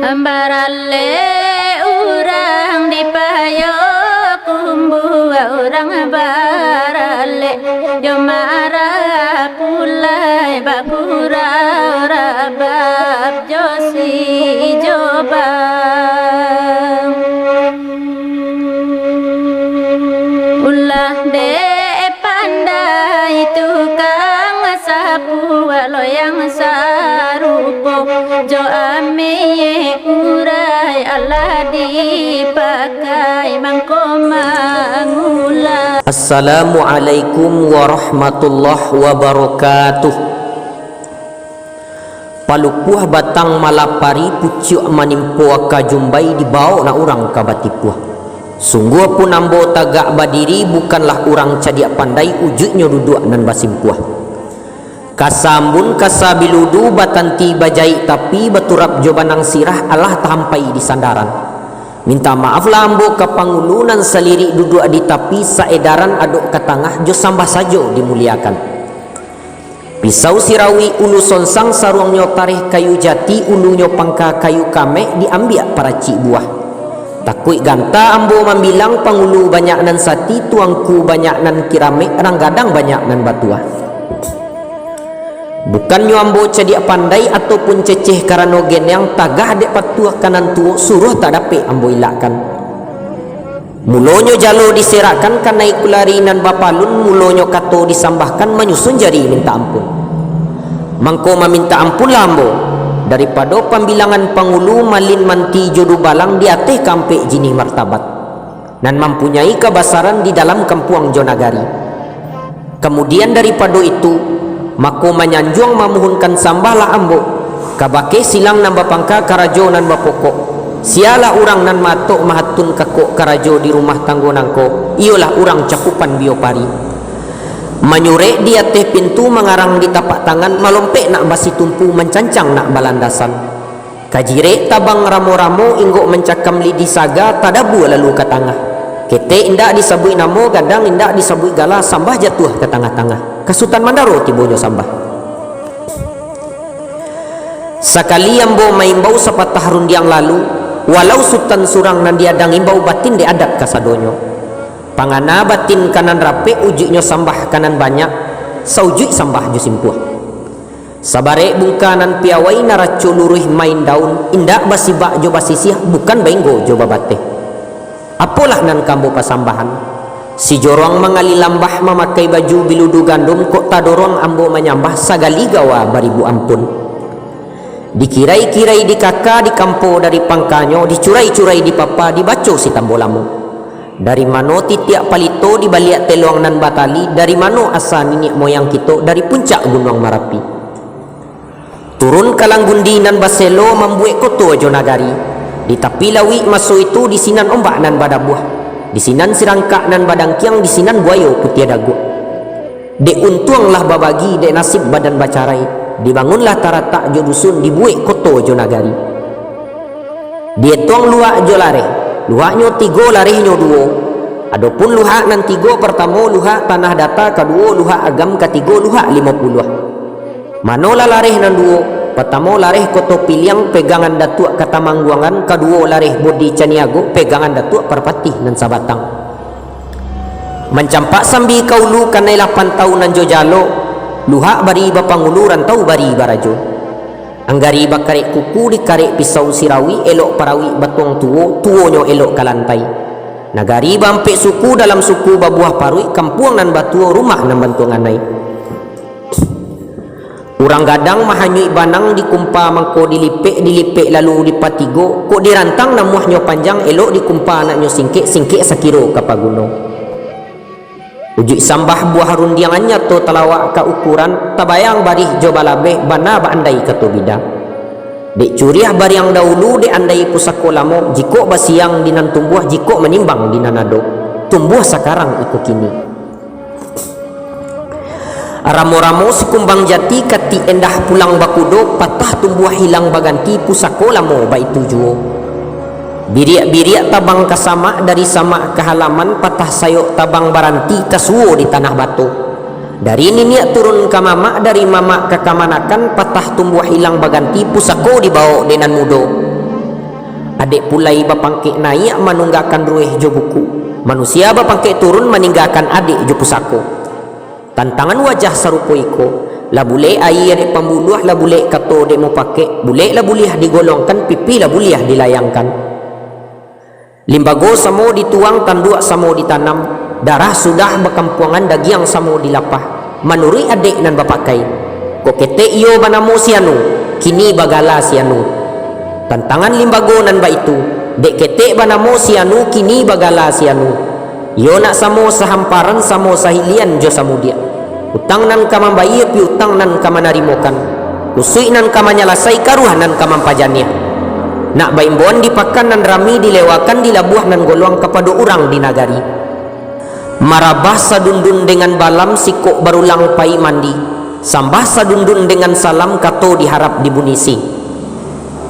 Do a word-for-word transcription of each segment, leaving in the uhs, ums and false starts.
Baralek urang di payo kumbuak, urang baralek jo marah pulai, bakurau rabab jo si Jobang. Ulah dek pandai tukang sapuak, loyang sarupo jo ameh urai, alah dipakai mangko mangulah. Assalamualaikum warahmatullahi wabarakatuh. Palupuah batang malapari, pucuak manimpo aka jumbai, dibaok nak urang ka batipuah. Sungguah pun ambo tagak badiri, bukanlah urang cadiak pandai, ujuiknyo duduak nan basimpuah. Kasa ambun, kasa biludu, batanti bajaik tapi, baturap jo banang sirah, alah tahampai di sandaran. Minta maaflah ambo ka pangulu, nan salirik duduak di tapi, saedaran adok ka tangah, jo sambah sajo dimuliakan. Pisau sirawik ulu sonsang, saruangnyo tareh kayu jati, ulunyo pangka kayu kamek, diambiak paracik buah. Takuik ganta ambo mambilang, pangulu banyak nan sati, tuangku banyak nan kiramek, rang gadang banyak nan batuah. Bukannyo ambo cadiak pandai ataupun ceceh karano geniang, tagah dek patuah ka nan tuo, suruah tak dapek ambo ilakkan. Mulonyo jalo diserakkan, kanai kulari nan bapalun, mulonyo kato disambahkan, manyusun jari minta ampun. Mangko maminta ampunlah ambo, daripado pambilangan pangulu, malin manti jo dubalang, di ateh kaampek jinih martabat, nan mampunyai kabasaran di dalam kampuang jo nagari. Kamudian daripado itu, mako manyanjuang mamuhunkan sambahlah ambo, kabake silang nan bapangka, karajo nan bapokok. Sialah urang nan maatok mahatun kakok, karajo di rumah tanggo nangko, iyolah urang cakupan biopari. Manyurek di ateh pintu, mangarang di tapak tangan, malompek nak basitumpu, mancancang nak balandasan. Kajirek tabang ramo-ramo, inggok mancakam lidi saga, tadabua lalu ka tangah. Ketek indak disabuik namo, gadang indak disabuik gala, sambah jatuah ka tangah-tangah. Ka Sutan Mandaro tibonyo sambah. Sakali ambo maimbau, sapatah rundiang lalu, walau Sutan surang nan diadang imbau, batin dek adat kasadonyo. Pangana batin ka nan rapek, ujuiknyo sambah ka nan banyak, saujuik sambah jo simpuah. Sabarek bungka nan piawai, naraco luruih main daun, indak basibak jo basisiah, bukan bainggo jo babateh. Apolah nan ka ambo pasambahan? Sijorong mangali lambah, mamakai baju biludu gandum, kok tadorong ambo manyambah, sagali gawa baribu ampun. Dikirai-kirai di kaka, dikampo dari pangkanyo, dicurai-curai di papa, dibaco si tambo lamo. Dari mano titiak palito, dibaliak teluang nan batali, dari mano asa niniak moyang kito, dari puncak Gunuang Marapi. Turun ka langgundi nan baselo, mambuek koto jo nagari. Di tapi lauik maso itu, di sinan ombak nan badabuah, di sinan sirangkak nan badangkiang, di sinan buayo putiah daguak. Dek untuang lah babagi, dek nasib badan bacarai, dibangunlah taratak jo dusun, dibuek koto jo nagari. Dietong luhak jo lareh, luhaknyo tigo, larehnyo duo. Adopun luhak nan tigo, partamo luhak Tanah Data, kaduo luhak Agam, katigo luhak Limo Puluah. Manolah lareh nan duo? Partamo lareh Koto Piliang, pegangan Datuak Katamangguangan, kaduo lareh Bodi Caniago, pegangan Datuak Parpatih nan Sabatang. Mancampak sambi ka ulu, kanailah pantau nan jo jalo, luhak bari bapangulu, rantau bari barajo. Anggari bakarek kuku, dikarek pisau sirawik, elok parawik batuang tuo, tuonyo elok ka lantai. Nagari baampek suku, dalam suku babuah paruik, kampuang nan batuo, rumah nan bantuang anai. Urang gadang mahanyuik banang, dikumpa mangko dilipek, dilipek lalu dipatigo, kok dirantang namuahnyo panjang, elok dikumpa anaknyo singkek, singkek sakiro ka paguno. Ujuik sambah buah rundiang, nyato talawak ka ukuran, tabayang barih jo balabeh, bana baandai kato bida. Dek curiah bariang daulu, dek andai pusako lamo, jikok basiang di nan tumbuah, jikok manimbang di nan ado, tumbuah sakarang iko kini. Ramo-ramo sikumbang jati, katik endah pulang bakudo, patah tumbuah hilang baganti, pusako lamo baitu juo. Biriak-biriak tabang ka samak, dari samak ka halaman, patah sayok tabang baranti, tasuo di tanah bato. Dari niniak turun ka mamak, dari mamak ka kamanakan, patah tumbuah hilang baganti, pusako dibaok dek nan mudo. Adek pulai bapangkek naiak manunggakan rueh jo buku. Manusia bapangkek turun maninggakan adek jo pusako. Tantangan wajah sarupo iko, lah bulek aia dek pambuluah, lah bulek kato dek mupakek, bulek lah buliah digolongkan, pipi lah buliah dilayangkan. Limbago samo dituang, tanduak samo ditanam, darah sudah bakampuangan, dagiang samo dilapah, manuruik adek nan bapakai. Kok ketek iyo banamo si anu, kini bagala si anu. Tantangan limbago nan baitu, dek ketek banamo si anu, kini bagala si anu. Iyo nak samo sahamparan, samo sahilian jo samudiak. Utang nan ka mambayia, piutang nan ka manarimokan. Usuik nan ka manyalasai, karuah nan ka mampajaniah. Nak baimbauan di pakan nan rami, dilewakan di labuah nan goluang, kapado urang di nagari. Marabah sadundun dengan balam, sikok barulang pai mandi. Sambah sadundun dengan salam, kato diharap dibunisi.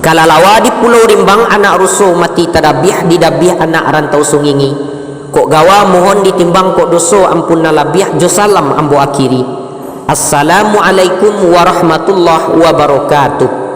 Kalalawa di Pulau Rimbang, anak ruso mati tadabiah, didabiah anak rantau sungingi. Kok gawa mohon ditimbang, kok doso ampun nan labiah, jo salam ambo akiri. Assalamualaikum warahmatullahi wabarakatuh.